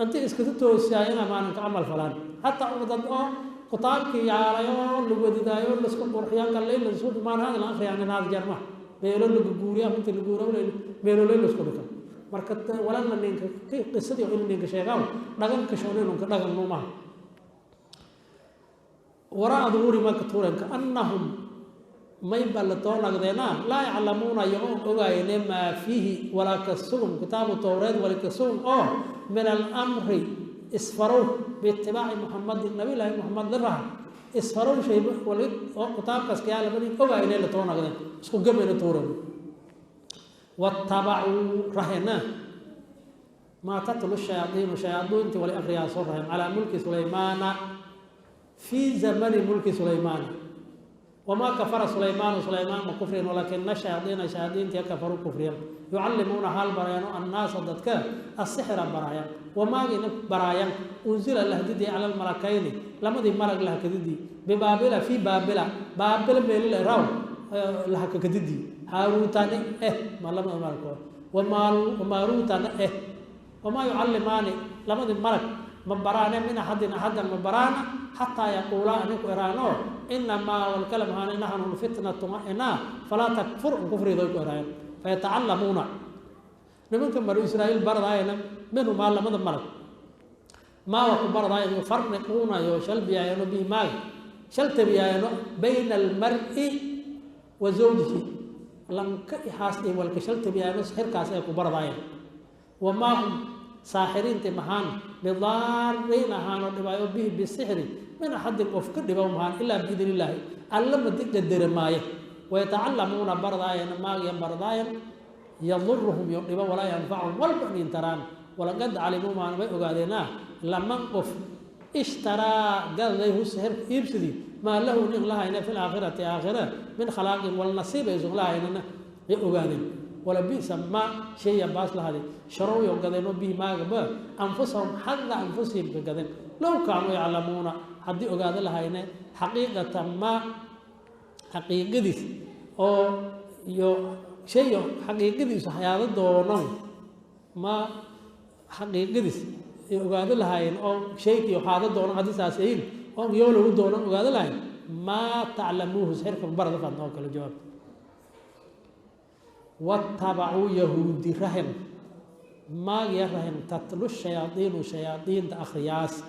inti iskaga toosiyaayena maanan ka camal falaan hataa dad oo kutaabkii yaalay oo lagu wadidaayo laisku qurxiyo gallay laisku maan hadal akhriyaan inaad jarma meelo lagu guuriyo inta lagu guuro meelo la isku dhigto. Marka walaalna ninka qisadii in ninka sheegaa dhaqanka shooneenka dhaqan ma waraa duhuri ma ka tuuran ka annahum may ballato nagdeena laa yaclamuuna iyagoon ogaayne maa fiihi walaa kasugum kitaabu towreed wala kasugum oo min alamri isfarow biitibaaci Muxamadin nabiyullaahi Muxamed liraha isfarow shay wali oo kitaabkaas kayaalamani ogaayne la too nagdeen isku gabayna tuuran. Wattabacuu rahena maa tatlu shayaaiinu shayaadiinti wali akriyaa soo rahen calaa mulki Sulaymaana fii zamani mulki Sulaymaana. Wamaa kafara Sulaymaanu Sulaymaan ma kufrin walaakina shayaadiina shayaadiintii kafaruu kufriyan yucallimuuna haal barayaano annaasa dadka asixra baraayan wamaagina baraayan unzila lahdidii cala almalakayni lamadii malag lahakadidii bibaabila fii baabila baabila meelila raw lahakakadidii haaruutani ma lamada malag wamaaruutana wamaa yucallimaani lamadii malag ma baraane min axadin axadan ma baraana xataa yaquulaa aninku eraano inamaa walkalam haane naxnu fitnatu inaa falaa takfur kufriidoy ku eraayan. Fayatacallamuuna nimanka banu Israa'iil baradaayana minhumaa lamada malag maawa ku baradaayan yufarriquuna yo shalbiyaayano bihi maaga shaltabiyaayano bayna almar'i wa zawjihi lanka ixaas iyo walka shaltabiyaayano sixirkaas ay ku baradaayeen. Wamaa hum saaxiriinti mahaan bidaariin ahaanoo dhibaayo bihi bisixri min axadin qof ka dhiba mahaan ilaa biidn illaahi alla ma qadare maaye. Wayatacallamuuna baradaayan maagiya baradaayan yaduruhum yo dhibo walaa yanfacuhum walba nin taraan. Walaqad calimuu maana may ogaadeenaa laman qof ishtaraa gadaday hu sixirka iibsadii maa lahu nin lahayna fi laakhirati aakhira min khalaaqin walnasiib aysan lahaynana may ogaadeen. Wala bisa ma shaya baas lahaday sharow yo gadeen oo bihi maagaba anfusahum xadda anfusihim ka gadeen low kaanuu yaclamuuna haddii ogaado lahayne xaqiiqata ma xaqiiqadiis oo iyo shayo xaqiiqadiisu hayaado doonan ma xaqiiqadiis ay ogaado lahaayeen oo shaykiyo haado doonan haddii saas ayin oo yoo lagu doonan ogaado lahayn maa taclamuuhu sixirka barada fadna oo kale jawaab. Wattabacuu yahuudi rahim maagya rahim tatlu shayaadiinu shayaadiinta akhriyaasi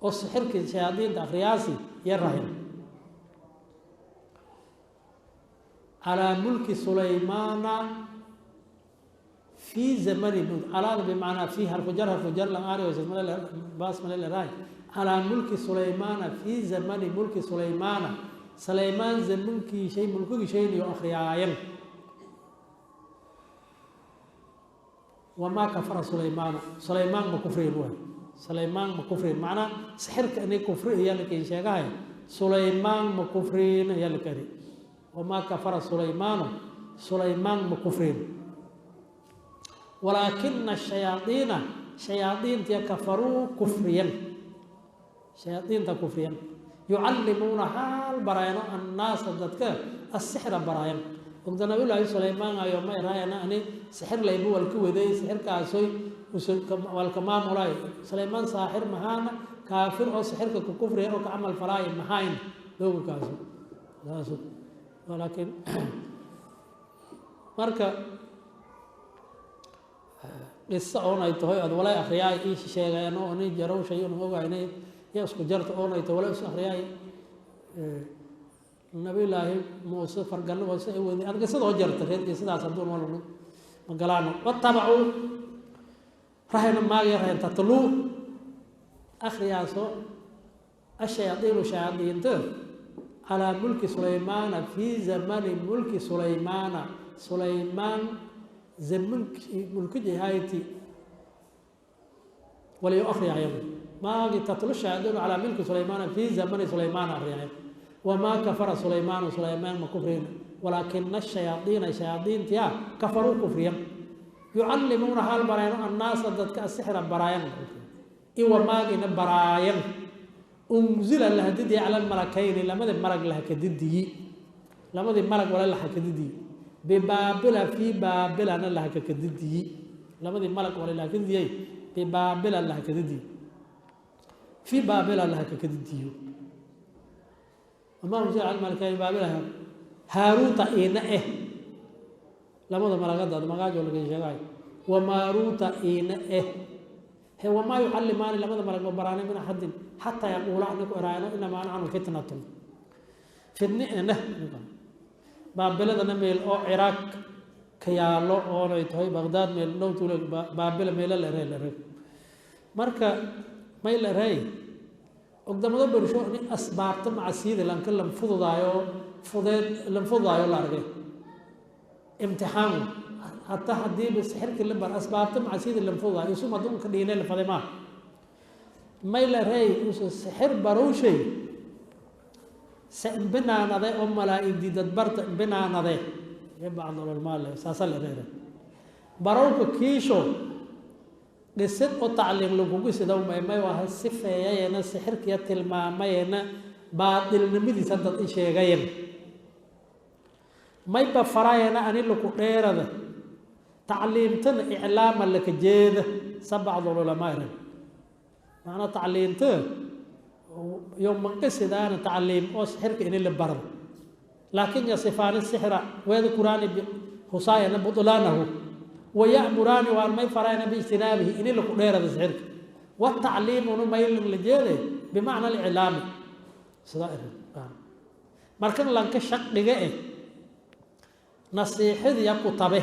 oo sixirkii shayaadiinta akhriyaasi ya rahim calaa mulki Sulaymaana fii zamani calaada bimacnaa fii harfu jar harfu jar lam aari baas maleleraay calaa mulki Sulaymaana fii zamani mulki Sulaymaana Sulaymaan zamankii shay mulkigii shayniyo akhriyaayan. Wamaa kafara Sulaymaanu Sulaymaan ma kufriin waay Sulaymaan ma kufriin macnaa sixirka inay kufri ayaa lakin sheegahay Sulaymaan ma kufriin ayaa la kari. Wamaa kafara Sulaymaanu Sulaymaan ma kufriin walaakina shayaadiina shayaadiintiya kafaruu kufriyan shayaadiinta kufriyan yucallimuuna haal baraayano annaasa dadka asixra baraayan. Ogda nabiyullaahi Sulaymaan ayo ma eraayana ani sixir laybu walka waday sixirkaasoy walka maamulay Sulaymaan saaxir mahaana kaafir oo sixirka ku kufriya oo ka camal falaay mahayn dooga kaaso saaso. Walaakiin marka qisa oonay tahay ad walay akhriyaay ii sheegayaan oo nin jarow shay uu ogaynay iyo isku jarta oonay tahay walay is akhriyaay nabiyullaahi Muuse fargallo hoose ay wadi ad qisadoo jarta reer qisadaas haduun wal magalaano. Wattabacuu rahayna maagaya rahayn tatluu akhriyaaso ashayaadiinu shayaadiinta calaa mulki Sulaymaana fii zamani mulki Sulaymaana Sulaymaan zamankii mulkijahayti waliyo akhriyaayan maagi tatlu shayaadiinu calaa mulki Sulaymaana fii zamani Sulaymaana akhriyaayan. Wamaa kafara Sulaymaanu Sulaymaan ma kufriin walaakina shayaadiina shayaadiintiya kafaruu kufriyan. Yucallimuuna haal barayno annaasa dadka asixra baraayan iwa maagina baraayan unzila lahadidiyi cala almalakayni lamadii malag lahakadidiyi lamadii malag wala lahakadidiyi bibaabila fii baabilana lahakakadidiyi lamadii malag wala lahakadidiyey bibaabila lahakadidiyi fii baabila lahakakadidiyo wamaa unzila cala almalakayni baabila haaruuta iina eh lamada malagadaad magaajo laga sheegay wamaaruuta iina eh he wamaa yucallimaani lamada malag ma baraanay min axadin xataa yaquula aniku eraayno inamaa naxnu fitnatun fitni eneh baabiladana meel oo Ciraaq ka yaallo oonay tahay Bagdaad meel dhow tuulo baabila meelo la erey la erey marka may la erey ogdamada bersho in asbaabta macasiyada lanka lan fududaayo fudeed lan fududaayo la argay imtixaan hataa haddiiba sixirkii la bar asbaabta macasiyada lan fududaayo isu madunka dhiinay la faday maaha may la erey usu sixir barowshay se imbinaanade oo malaa'igdi dadbarta imbinaanade ee bacdululmaal saasa la erey barowka kiisho dhisid oo tacliiq lagugu sidow maymay waa sifeeyayena sixirkiya tilmaamayena baatilnimadiisa dad i sheegayen mayba farayena ani laku dheerada tacliimtana iclaama laka jeeda sa bacdulculamaa eren macnaa tacliimta yo maqasidaana tacliim oo sixirka ini la barado laakin yasifaani sixra weedkuraani husaayana butlaanahu waya'muraani waan may farayna biijtinaabihi ini laku dheerada sixirka watacliimunu maylin la jeede bimacna aliclaami sidaa eren markan lanka shaqdiga eh nasiixadiya ku tabe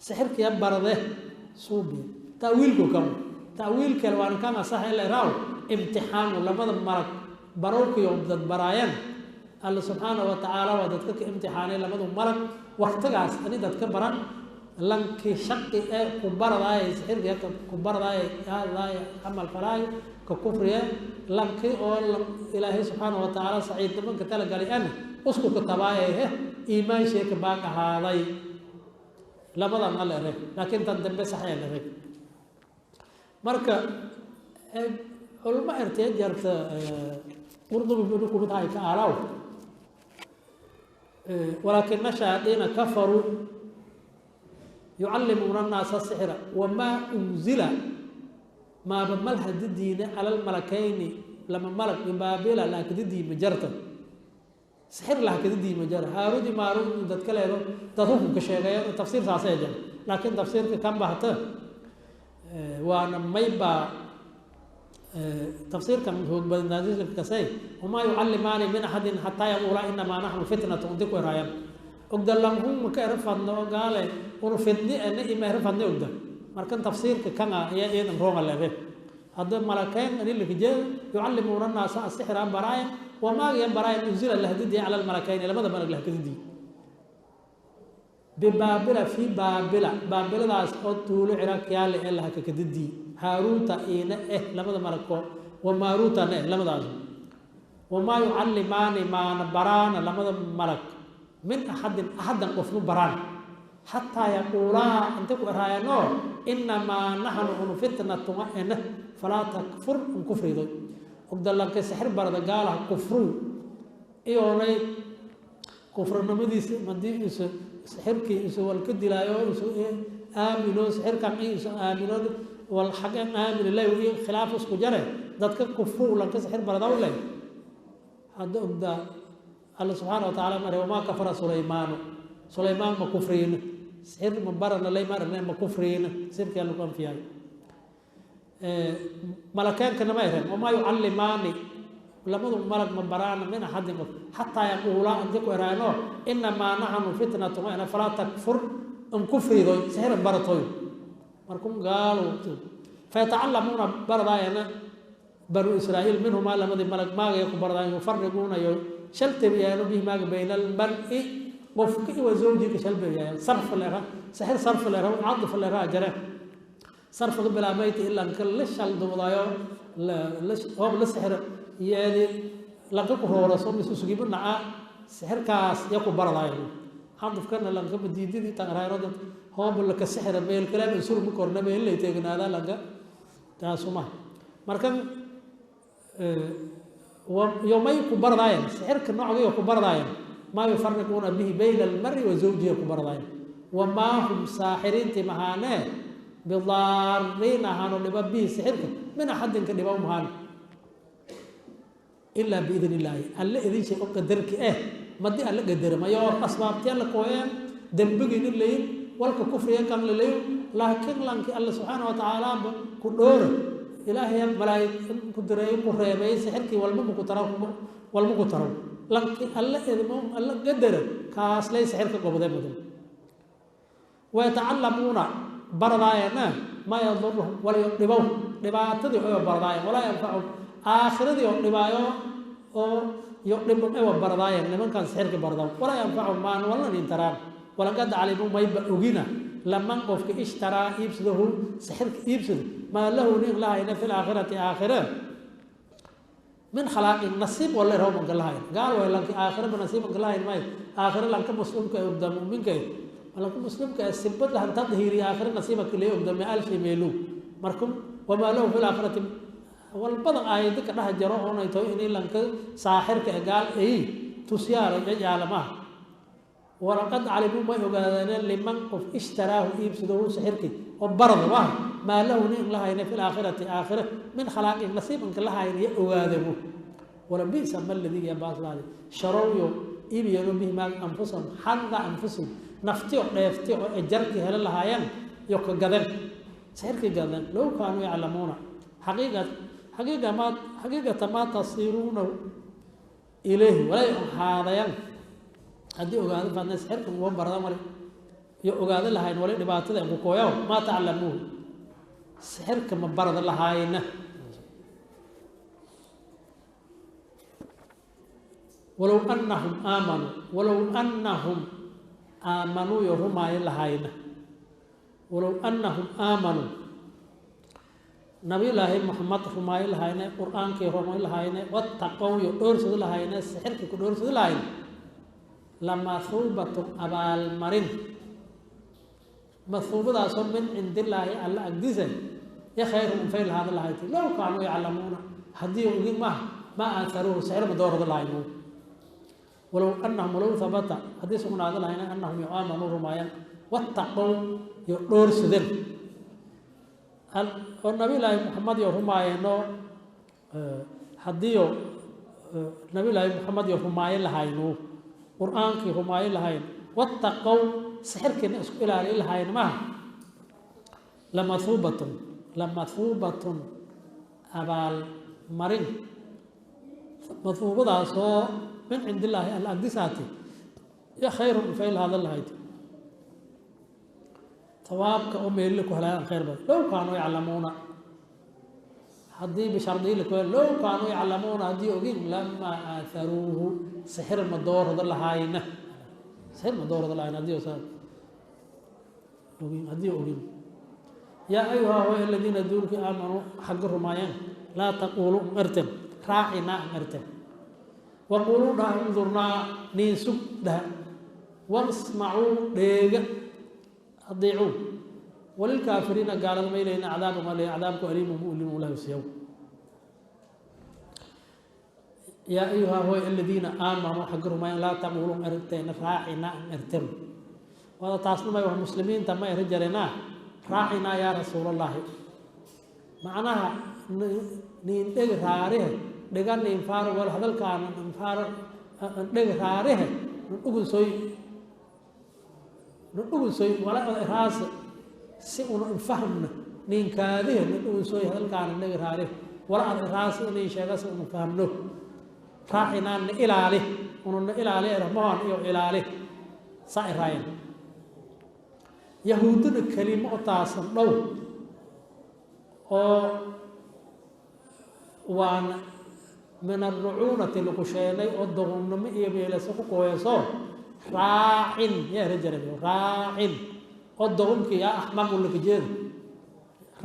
sixirkiya barade suubiya ta'wiilku kan ta'wiil kale waan kan asax ila raaw imtixaanu lamada marag barowkiyo dad baraayan alla subxaana wa tacaala waa dadka ka imtixaanay lamadu marag waqtigaas ani dadka baran lankii shaqi ee ku baradaay sixirkiya ku baradaay aadaay camal falaay ka kufriye lankii oo ilaahay subxaana wa tacaala saciidnimanka talagalay ana usku ka tabaaye eh iimaan sheeka baaq ahaaday labadan alla ereg laakiin tan dambe sax ee la ereg marka culmo ertee jarta Qurdubi binu kumid ahay ka aalaw walaakina shayaadiina kafaruu yucallimuuna annaasa sixra wamaa unzila maaba malhadidiina cala almalakayni lama malag bibaabila lahakadidii ma jarta sixir lahakadidii ma jara haaruudi maaruud dadka leedo dad hukunka sheegaya tafsiir saasee jira laakiin tafsiirka kan bahta waana maybaa tafsiirkan hoog badnaadiskasay wamaa yucallimaani min axadin xataa yaquulaa inamaa naxnu fitnatun inti ku eraayan ogda lanhum maka ero fadno ogaale unu fitni ena ima ero fadni ogda markan tafsiirka kana ayaa iyadan roonga lebe hadda malakayn ani lakajeedo yucallimuuna annaasa asixra baraayan wamaagiyan baraayan unzila lahdidii cala almalakayni lamada malag lahkadidii bibaabila fii baabila baabiladaas oo tuulo Ciraaq yaale ee lahakakadidii haaruuta iina eh lamada malagko wa maaruutana eh lamadaas wamaa yucallimaani maana baraana lamada malag min axadin axadan qofnu baraan xataa yaquulaa inta ku eraayanoo inamaa naxnu unu fitnatuma ena falaa takfur un kufridoy ogdalanka sixir barada gaalaha kufruu iyoonay kufranimadiisa hadii isu sixirkii isu walka dilaayo isu aamino sixirkan iyo isu aamino wal xaqan aamino lay iyo khilaaf isku jare dadka kufruu lanka sixir baradaw leh hadda ogda alla subxaana wa tacaala mare wamaa kafara sulaymaanu sulaymaan ma kufriina sixir ma barana lay ma ma kufriina sixirkaa lagu anfiyay malakeenkana ma ereen wamaa yucallimaani lamadu malag ma baraana min axadin qof xataa yaquulaa inti ku eraano inamaa naxnu fitnatun ena falaa takfur in kufridoy sixiran baratoy markun gaalo fayatacallamuuna baradaayana banu israa'iil minhumaa lamadii malag maagaya ku baradaayan yufariquuna yo shaltabiyaano bihi maaga bayna almar'i qofka iwa zawjika shalbayayan sarf leera sixir sarf leera cadf leera jare sarfiga bilaamayta ilaa nka la shaldumdaayo hoob la sixir yeedi lanka ku roораso mise sugiba nacaa sixirkaas ya ku baradaayo Xandufkana lanka madiididii tangrayrada hooba laka sixira meel kale surma korna meel lay teegnaada lanka taasuma. Markan yomay ku bardaayeen sixirka noocgiyo ku bardaayeen maa yufariquuna bihi bayna almari wa zawjihi ku bardaayeen. Wamaa hum saaxiriinti mahaanee bidaariin ahaano dhiba bihi sixirka min axadinka dhiba mahaan ilaa biidn illaahi alle idin shay oo qadarki eh madi alle qadarmayo asbaabti alle kooyeen dembigiina leyin walka kufriga kan la leeyo. Laakiin lanki alle subxaana wa tacaala ku dhoora ilaahay malaa'ig ku diray ku reebay sixirkii walba ku taraw walba ku taraw lanki alle idmo alle qadara kaas lay sixirka qobday mudan. Wayatacallamuuna baradaayana maa yaduruhum wala dhibow dhibaatadii oo baradaayeen walaa yanfacum aakhiradii oo dhibaayo oo iyo dhib ewa baradaayeen nimankan sixirka baradaw walaa yanfacum maan walna intaraan. Walaqad calimuu mayba ogina laman qofka ishtaraa iibsadahu sixirka iibsado maa lahu nin lahayna fi laakhirati aakhire min khalaaqin nasiib wala raw man lahayn gaal way lanki aakhire ba nasiib man lahayn may aakhire lanka muslimka ee ogda mu'minka ee lanka muslimka ee sibad lahan tadhiiri aakhire nasiiba kale ogda ma alfi meelu. Markum wamaa lahu fi laakhirati walbadan aayado ka dhex jaro oonay tahay inay lanka saaxirka ee gaal ay tusiyaalo yaalamaha. Walaqad calimuu may ogaadeen liman qof ishtaraahu iibsadahu sixirkii oo barada wah maa lahu nin lahayna fi laakhirati aakhire min khalaaqin nasiib anka lahayn iyo ogaademu. Walabi'sa ma ladii ya baaslaadi sharow yo iibiyano bihi maa anfusahum xadda anfusihim nafti oo dheefti oo ajarkii hela lahaayeen iyo ka gadeen sixirkii gadeen. Low kaanuu yaclamuuna xaqiiqa xaqiiqa maa xaqiiqata maa tasiiruuna ilayhi walay haadayaan haddii ogaado fadna sixirka uga barada male iyo ogaado lahayn wali dhibaatada ku kooyaw maa taclamuun sixirka ma barada lahayna. Walow annahum aamanuu walow annahum aamanuu yo rumaayo lahayna walow annahum aamanuu nabiyullaahi Muxamed rumaayo lahayne qur-aankii rumaayo lahayne wattaqow yo dhoorsado lahayne sixirkii ku dhoorsado lahayne lamahuubatun abaalmarin mahuubadaasoo min cindillaahi alla agdiisa ya khayru unfay lahaada lahayti low kaanuu yaclamuuna haddii ogin maaha maa aatharuuhu sixir ma doorada lahaynu. Walow annahum walow habata haddii sugnaada lahayna annahum yo aamanuu rumaayaan wattaqow yo dhoorsadeen oo nabiyullaahi Muxamed yo rumaayeenoo haddiiyo nabiyullaahi Muxamed yo rumaayo lahaynu qur-aankii rumaayo lahayn wattaqow sixirkiina isku ilaali lahayn maaha lamahuubatun lamahuubatun abaalmarin mahuubadaasoo min cindillaahi alla agdisaati ya khayrun unfay lahaada lahayd tawaabka oo meelile ku helayaan khayr badan. Low kaanuu yaclamuuna haddii bishardii la kuhel low kaanuu yaclamuuna haddii ogin lamaa aatharuuhu sixir ma doorada lahayna sixir ma doorada lahayna haddii saa ogin haddii ogin. Yaa ayuha hoy aladiina duulkii aamanuu xagga rumaayeen laa taquuluu ertem raacinaa ertem waquuluu dhaha undurnaa niin sug dhaha wasmacuu dheega adiicuu walilkaafiriina gaalada maylayna cadaaba malay cadaabku aliimu mu'limu lahu siyaw. Yaa ayuha hoy aladiina aamanuu xagga rumaayeen laa taquuluu erteena raacinaa ertem wada taasna may wax muslimiinta ma eri jarenaa raacinaa yaa rasuulallaahi macnaha niin dhegi raarihe dhiga niin faaro wal hadalkaana faaro dhegi raarihe nudhugunsoy nudhugunsoy wala raas si una fahmna ninkaadihe nudhugunsoy hadalkaana dhegi raarihe wala ad raas inay sheega si una fahmno raacinaa na ilaali una na ilaali rahmahan iyo ilaali saa iraayen. Yahuuduna kelimo oo taasan dhow oo waana min alrucuunati lagu sheelay oo doqonnimo iyo meelaso ku kooyasoo raacin yaa era jaray raacin oo doqonkii yaa axmaqu laka jeeda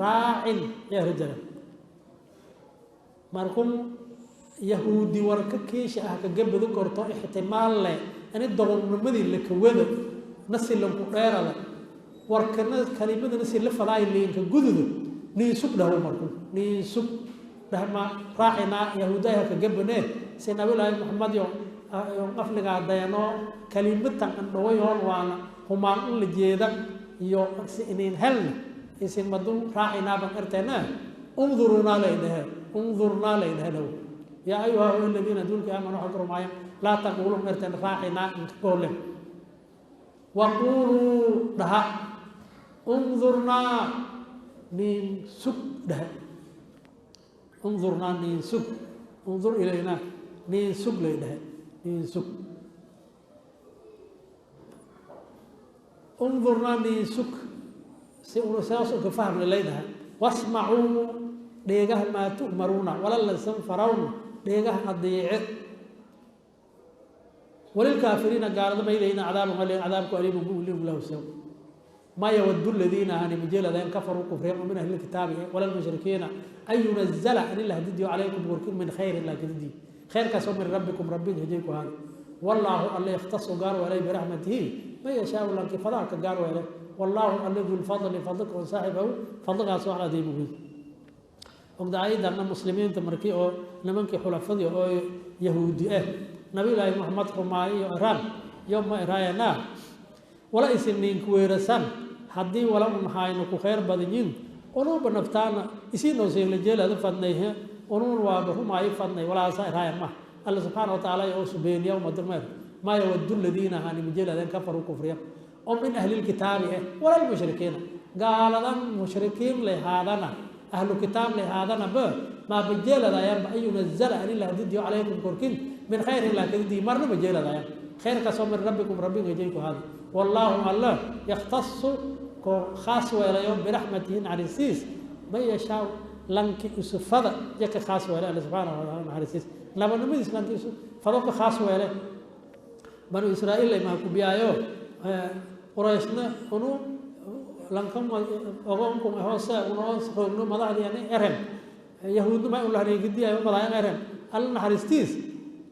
raacin yaa era jaray. Markun Yahuudi warka kiisha ah ka gabado korto ixtimaal leh ani doqonnimadii la kawada nasi lanku dheerada warkana kalimadana si la fadaay liinka gududo niin sug dhaho marku niin sug dhahma raacinaa yahuudaha ka gabane si Nabilaahi Maxamed yo qafligaa dayano kalimatan andhawayoon waana humaan in la jeeda iyo si inin helna isin madu raacinaa ban erteena undurunaa lay dhehe undurnaa lay dhehe dhow yaa ayuha aladiina duulka aamanu waxay ku rumaayeen laa taquuluu erteen raacinaa inka goole waquuluu dhaha undurnaa niin sug dhehe undurnaa niin sug undur ilaynaa niin sug lay dhehe niin sug undurnaa niin sug si unu saas uka fahmna lay dhaha wasmacuu dheegaha maa tu'maruuna wala lasan farawna dheegaha adeece walilkaafiriina gaalada maydayna cadaabun aliim cadaabku aliimun mu'limun lahu saw ما يود الذين هاني مجلدين كفروا كفرين ومن أهل الكتاب ولا المشركين أن ينزل أن الله ددي عليكم وركم من خير الله كددي خير كسو من ربكم ربك هجيكم هذا والله الله يختص قار وعليه برحمته ما يشاء الله كيف فضلك قار وعليه والله الله ذو الفضل فضلك وصاحبه فضلك سوى على دينه. وقد أيضا أن المسلمين تمركي أو نمنك حلفاء أو يهودي نبي الله محمد رمائي إيران يوم إيراننا ولا إسنين كويرسان haddii wala un hayno ku khayr badanyiin unuuba naftaana isiinoo seegla jeel fadnayhe unuun waaba rumaayo fadnay walaasa iraaya ma Alla subxaana watacaala oo subeeniya umadurmeer maa yawaddu aladiina hani majeeladeen kafaruu kufriya oo min ahli lkitaabi wala lmushrikiina gaaladan mushrikiin lehaadana ahlu kitaab lehaadana ba maa bajeeladayaanba an yunazala an ilah didiyo calaykum korkin min khayrin laa kadidii marna bajeeladayaan khayr kasoo min rabbikum rabbiga jayku haada wallaahu Allah yakhtasu خاص ولا برحمته نعرسيس ما يشاء لنك يوسف يك خاص ولا الله سبحانه وتعالى نعرسيس لما نميز لنك يوسف فضوك خاص ولا بنو إسرائيل ما كبيايو قريشنا أنو لنكم أقومكم هوسا ونوس خلنا ماذا يعني إرم يهود ما يقول هني جدي أيوم ماذا يعني إرم الله نعرستيس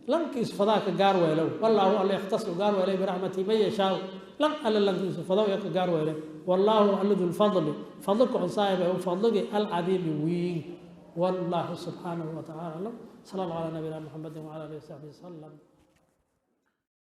لنك يوسف ذاك جار ولا والله الله يختص جار ولا برحمته ما يشاء لن ألا لنك يوسف ذاك جار ولا والله ذو الفضل فضلك عن صاحبه وفضلك العظيم وين والله سبحانه وتعالى. صلى الله على نبينا محمد وعلى آله وصحبه وسلم.